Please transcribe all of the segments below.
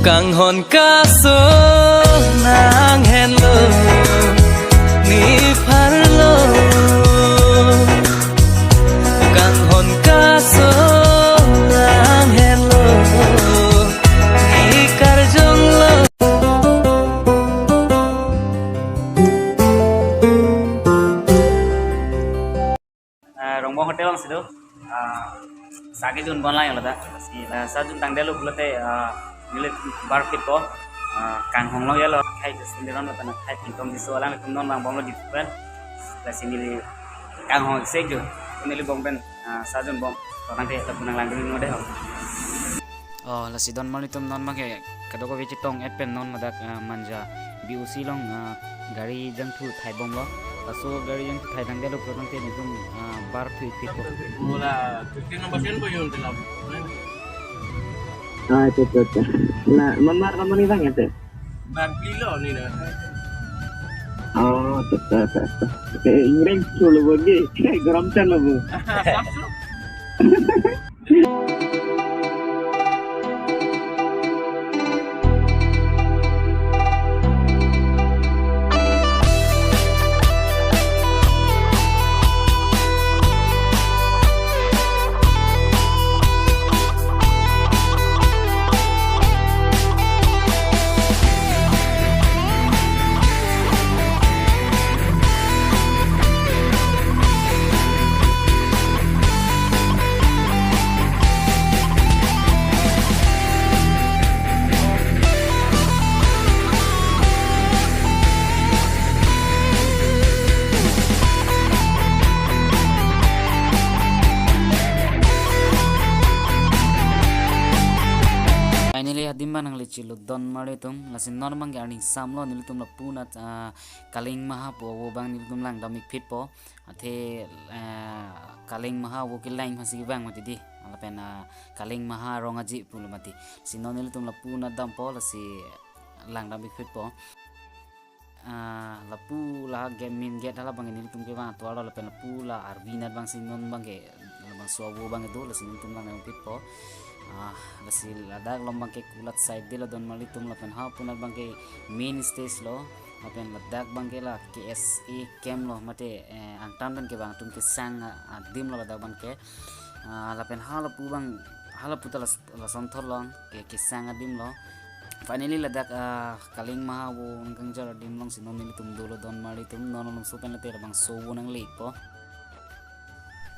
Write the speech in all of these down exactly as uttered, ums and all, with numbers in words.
Kanghon kaso nanghenlo, ne pharlo. Kanghon kaso nanghenlo, ne karjonglo. Ah, Rongbong Hotel along si do. Ah, sa kejun bon lang ya lo ta. Si, ah, sa jun tangdetlo pulote, ah, neli bar phitpo. Ah, kanghon lo ya lo. Khai ke sendiri lo ta na khai pintom diso alanglitum non bang bomlo di pen. Lasi neli kanghon se jun. Neli bong pen, ah, sa jun bong. Tangte lapu nanglangdun lo dei ho. Oh, lasi don marlitum non abangke kadokave chetong-et pen non ladak, ah, Manja B O C along, ah, gari jangthu thai bomlo. Laso gari jangthu thai tangdetlo pulo tangte nelitum, ah, bar phi phi po. Mula fifteen number sen po yun telam. Ah, acha, acha, acha. La, non mar naman ni bang ete? Bang pilo ni na. Oh, acha, acha, acha, acha. Eh, ingreng sulo bo gi. Garam chan lo bo. Finally, adim abang nangle chelo don marlitum, lasi non abangke arni samlo nelitum lapu anat, ah, Kaling Maha pu avo abang nelitum langdam ik phitpo. Athe, eh, Kaling Maha avo kelang aphansi kevang mati dei. Lapen, ah, Kaling Maha Rong Aje pulo mati. Si non nelitum lapu anat dampo, lasi langdam ik phitpo. Ah, lapu la gate, main gate hala abangke nelitum kevang atovar lo, lapen lapu la arvi anat abang si non abangke, labangso avo abangke do, lasi nelitum langdam ik phitpo. Ah, lasi ladak along abangke kulat side dei lo don marlitum, lapen hapu anat abangke main stage lo. Lapen ladak abangke la K S A camp lo mate, eh, angtan pen kevang atum kesang, ah, adim lo ladak abangke. Ah, lapen halapu abang, halapu ta las-, lason thorlong ke, kesang adim lo. Finally ladak, ah, Kaling Maha avo nangkangjar adim along si non nelitum dolo don marlitum, non along so pen lete labangso avo nangle ikpo.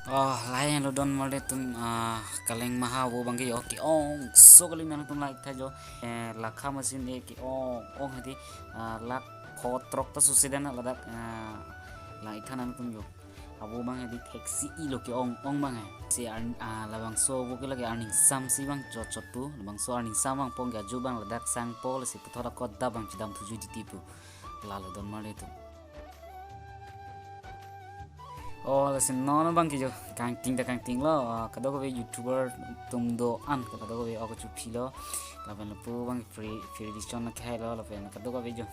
Oh, lahelo don marlitum, ah, Kaling Maha avo abangke jo ke-ong so kali nangtum like tha jo. Eh, lakha machine e ke-ong ong hedi, ah, lakh kho throk ta susi den ladak, ah, lang ik tha nangtum jo. Avo abang hedi theksi ilo ke-ong ong abang he. Si ar-, ah, labangso avo ke lake arni samsi abang chot chot pu, labangso arni sam abang pong ke aju abang ladak sangpo, lasi puthot akot da abang chedam thuju titi pu. Lalo don marlitum. Oh, lasi non abangke jo kangting ta kangting lo, ah, kadokave YouTuber atum do-an, kadokave ok kachophilo. Lapen lapu abang free, free edition na khai lo, lapen kadokave jo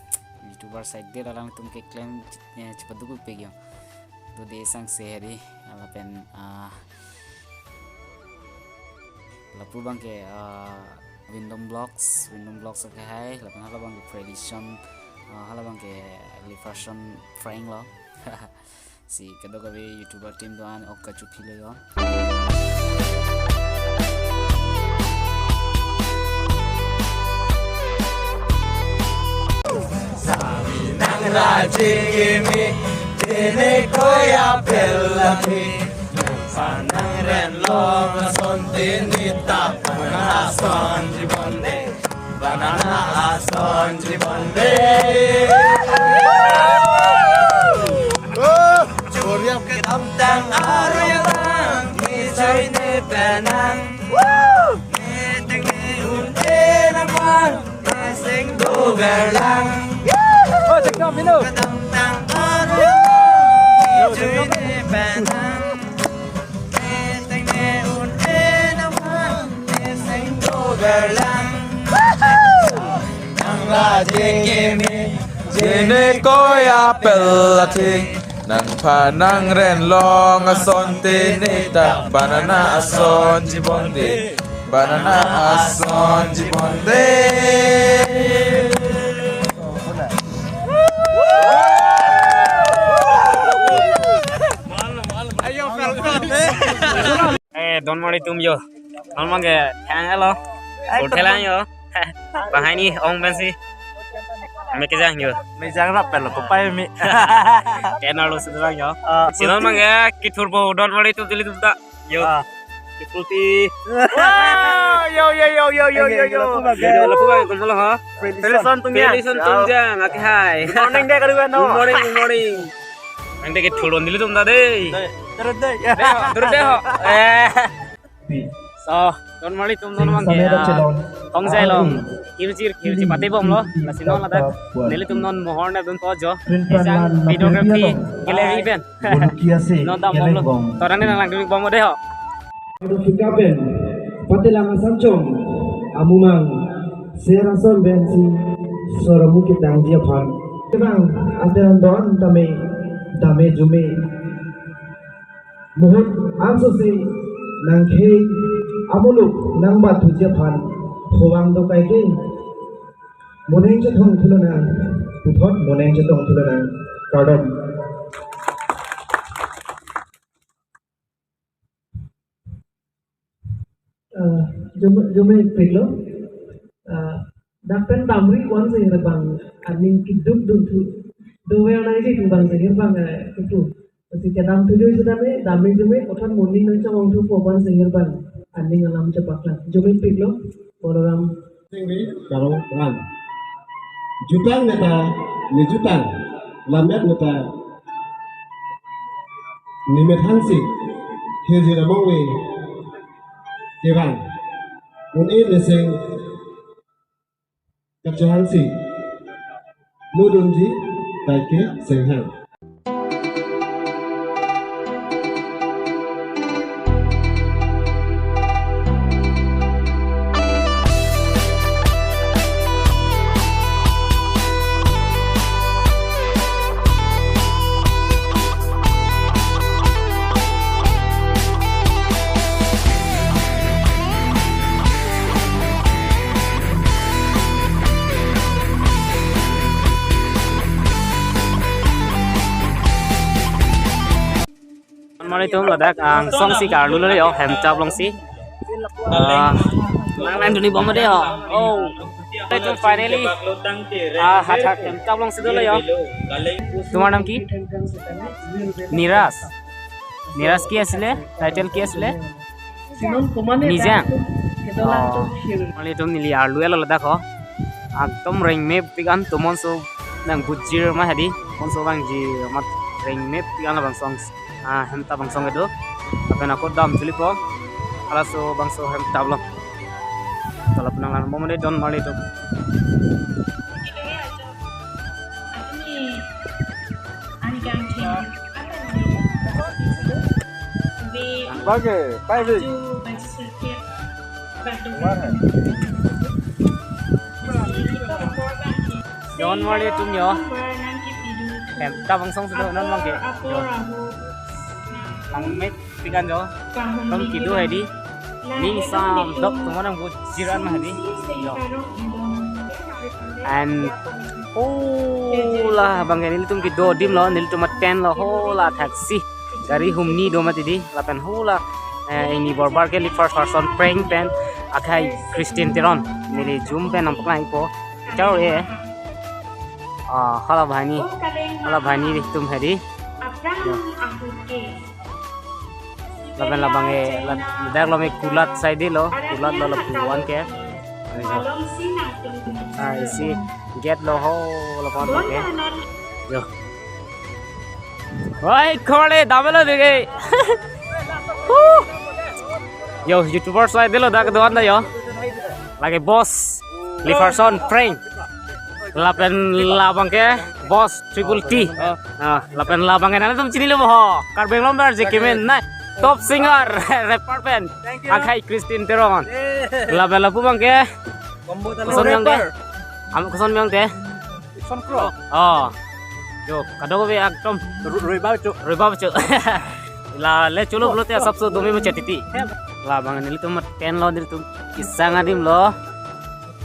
YouTuber side dei alangtum keklem, eh, chepaduk pik jo. To de sangse hedi, lapen, ah, lapu abangke, ah, Windom Vlogs, Windom Vlogs akehai, lapen hala abangke Freddy Son, ah, hala abangke Liverson Frank lo. Si kadokave YouTuber team do-an ok kachophilo jo. Sami nang raji kimi, dene koya pelati. Nang panang ren long asonte nita panang asonji bonde. Banana asonji bonde. Oh, Korea kedamtang aruyang, kijoine penang. Meteng ne un-e nang wan, aseng do berlang. Oh, cek dong, Pino. Kedamtang aruyang, kijoine penang. Meteng ne un-e nang wan, aseng do berlang. Nang raji kimi, dene koya pelati. Nang panang ren long asonte nita, banana asonji bonde. Banana ason jibon de. Eh, don mari tum yo. Don mangke thang lo. Hotel yo. Banghini ong pensi. Mekejang yo. Mejang rap pen lo, papai mi. Kenal lo sudah yo. Ah, si don mangke kithurpo don mari tum tili tum ta. Yo. Ah. Kithurti. Wah, yo, yo, yo, yo, yo, yo, yo. Lapu bang, lapu bang, kumpul ha. Felison Tungjang. Felison Tungjang, ake hai. Good morning de, kaduan no. Good morning, good morning. Nang de kithur don tili tum ta de. Dei, terus dei. Dei ho, terus dei ho. Eh. So, don mari tum don mangke, ah, Thongjai along. Hirjir, hirjir pate bom lo. Lasi non ladak nelitum non mohor na dun po jo. Ejang videography gallery pen. Non dam bom lo. Torang ne nang lang dun bom de ho. Fika pen pate lang asam chom amumang ser ason pensi soromu kitang dia phan. Kebang ate don tame dame jume. Muhut ansosi nangkhei amuluk nangbat thuji aphan howang do kaike. Moneng chethong thulonang, puthot moneng chethong thulonang. Kardom. Eh, jume, jume piklo. Eh, dak pen damri wan sehir bang aning keduk dun thu. Dover nangji thu bang sehir bang, eh, kutu. Lasi kedam thuju sitame, damri jume, kothan moning nangchong ong thupo wan sehir bang aning alam chepaklang. Jume piklo, Boloram. Singri, Karong Ran. Jutang neta, ni jutang, lamet neta, ni methansi, hirjir among ni kevang. Un-e leseng, kachehansi, mudunji, taike senghang. Mari tum ladak angsong si karlu lo yo, hemtap along si. Ah, nang nang duni bom de ho. Oh. Itu finally. Ah, hat hat hemtap along si dolo yo. Tumar nam ki? Niras. Niras ki asile? Title ki asile? Nijang. Oh. Mali tum neli arlu elo ladak ho. Ekdom rengme pik an tum monso nang bujir ma hadi. Monso bangji mat rengme pik an labang song. Ah, hemtap bang song kedo. Lapen ako dam chulipo. Halaso bangso hemtap lo. Tala penang lang mo mane don mali tum. Bage, bage. Don mali tum yo. Hemtap bang song si do non bangke. Yo. Langme pik an jo. Tum kedo hadi. Ning sam dok tum nang bujir an ma hadi. Yo. And hola bangke nelitum kedo adim lo, nelitum aten lo, hola taxi. Gari humni do mati di, lapen hola, eh, ini borbar ke li first person prank pen akhai Christine Teron. Neli zoom pen nangpaklangpo. Chau e. Ah, hala banghini. Hala banghini tum hadi. Yo. Lapen labang e, lap-, dak lo me kulat side lo, kulat lo lapu-an ke. Ah, isi gate lo ho, lapu-an ke. Yo. Wai, khole, dam lo bege. Huh. Yo, YouTuber side lo dak do-an ta yo. Lake boss, Liverson, Frank. Lapen labang ke, boss, Triple T. Oh. Ah, lapen labang ke nangtum chinilo ho. Karbi Anglong ber je kemen nai. Top singer, rapper pen. Thank you. Akhai Christine Teron. Yeah. Lapen lapu bangke. Combo talo. Koson yang de. Rapper. Am koson yang de. Son Pro. Oh. Jo, kadokave ekdom. Ru-, ruibau chu. Ruibau chu. La le chulo pulote asapso domi mo chatiti. Labang nelitum mat pen lo, nelitum kesang adim lo.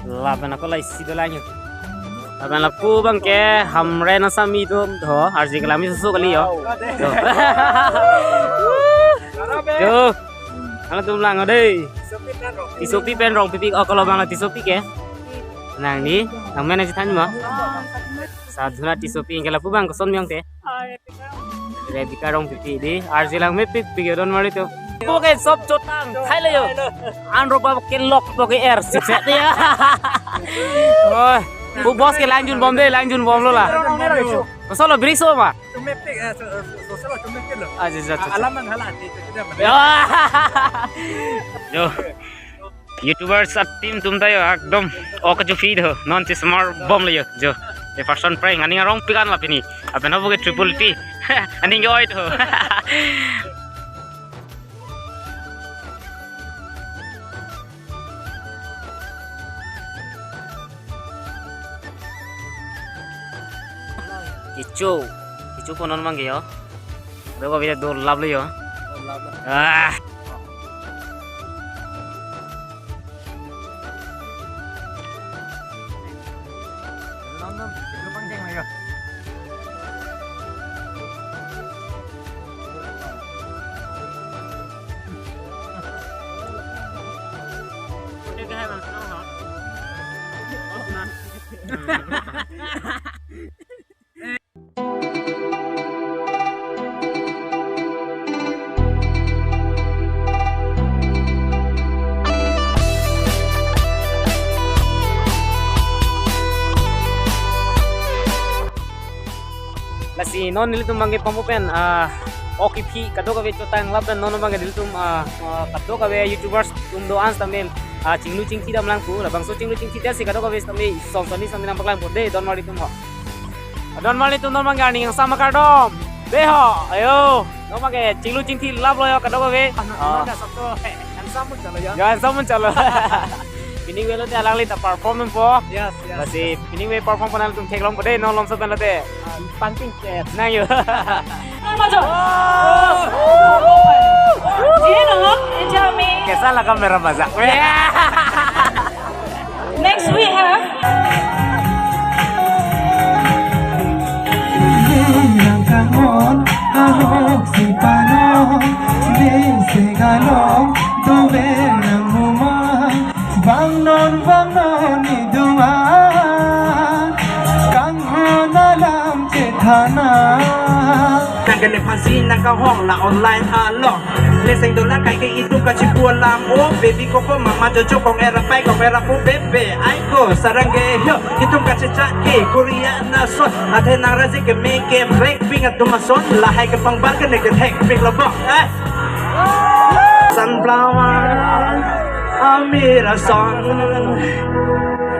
Lapen ako la isi dolang yo. Lapen lapu abangke Hamren asami atum do, arje kelami susu kali yo. Do. Yo. Halatum lang dei. Tisopi pen Rongpipi, oh, kalau bang Tisopi ke. Nangli, nang mana chethan ma? Sadhuna Tisopi, ingke lapu abang koson miyong te. Rebecca Rongpipi dei, arje lang mepik pik yo don mari tu. Oke, sob chotang, thai le yo. An ropa ke lok to ke er, sip set ya. Oh, bu boss ke lanjun bom dei, lanjun bom lo la. Koson lo bri so ma? Chumepik, eh, so, so, so, so, chumepik lo. Ah, jis, jis, jis. Alam ang hala, di, di, di, di. Yo. Yo. YouTubers at team atum ta yo, ekdom ok kachefi do. Non si smart bomb le yo, jo. Jefferson Prank, aning arong pikan la pini. Apen ho bo ke Triple P. Aning yo oi do. Kecho. Kecho po non abangke yo. Ado ko bida dor lap le yo. Ah. Lasi non nelitum abangke pampu pen, ah, ok kephi kadokave chotang lapen non abangke nelitum, ah, ah, kadokave YouTubers atum do-an sitame, ah, chinglu chingthi dam lang pu, labangso chinglu chingthi ta si kadokave sitame ison soni soni nangpaklang pon dei don mari atum ho. Don mari atum non abangke arni kangsam akardom. Be ho, ayo. Non abangke chinglu chingthi lap lo yo kadokave. Ano, Oh. ano, sabto, eh, handsome pun chalo ya. Ya, handsome pun chalo. Pini avelo te alangli ta perform po. Yes, yes. Lasi pini ave perform panang tum theklong po dei, non lomso pen lo te. Ah, pangping chet. Nang yo. Maju. Dia dong, enjoy me. Kaisa laga mera mazak? Next we have Nang kanghon ahok si panon, ne se galong, dome nang muma, bang non bang non ni duma, kanghon alam chethana. Nang kele phansi nang kanghon la online along. Leseng dolang kai ke itum kachipu alam o, baby koko mama jojo kong era pai kong era pu bebe. Ai ko sarang ke yo, itum kachechak ke Korea nason. Athe nang raji ke me ke Blackpink atum ason. Lahai ke pangbar ke ne ke thek pik lo bang. Eh. Sunflower, amira song.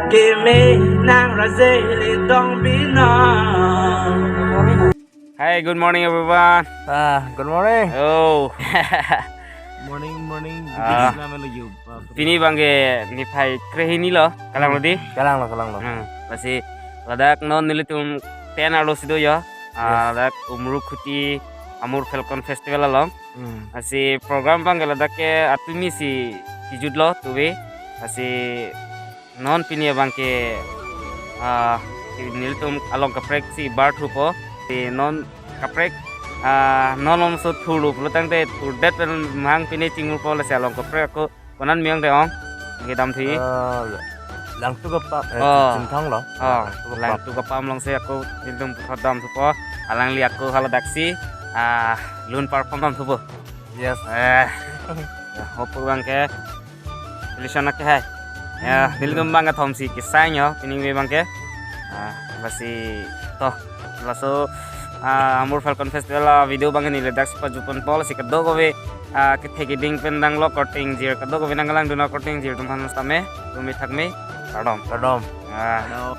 Ke me nang raji le dong bina. Hi, good morning, everyone. Ah, good morning. Oh. Morning, morning. Ah. Good morning, lagi. Pini abangke niphai krehini lo, kalang lo dei? Kalang lo, kalang lo. Hmm. Lasi ladak non nelitum pen arlo si do yo. Ah, Yes. Ladak Umrukhuti Amur Falcon Festival along. Hmm. Lasi program abangke ladak ke atumi si kejut lo tuve. Lasi non pini abangke, ah, nelitum along kaprek si bar thupo. Si non kaprek, ah, non lomso thurlo pulotangte thurdet pen mang pini chingmur po, lasi along kaprek ako konan miyang de ong. Kedam thi. Ah, ya. Langtu kepam, eh, Oh. Chinthong lo. Oh, Langtu kepam. Langtu kepam along si ako nelitum puthot dam thupo. Alangli ako haladak si, ah, lun perform dam thupo. Yes. Eh, ya, hope abangke Feliciana ke hai. Ya, Hmm. Nelitum abangke thom si kesang yo, pini ave abangke. Ah, lasi to, laso, ah, Amur Falcon Festival, ah, video abangke neli ladak si pajutpon po, lasi kadokave, ah, kethek keding pen dang lo korte ingjir, kadokave nang kelang dun lo korte ingjir atum aphan sitame, dumi thak me, kardom. Kardom. Ah. Kardom.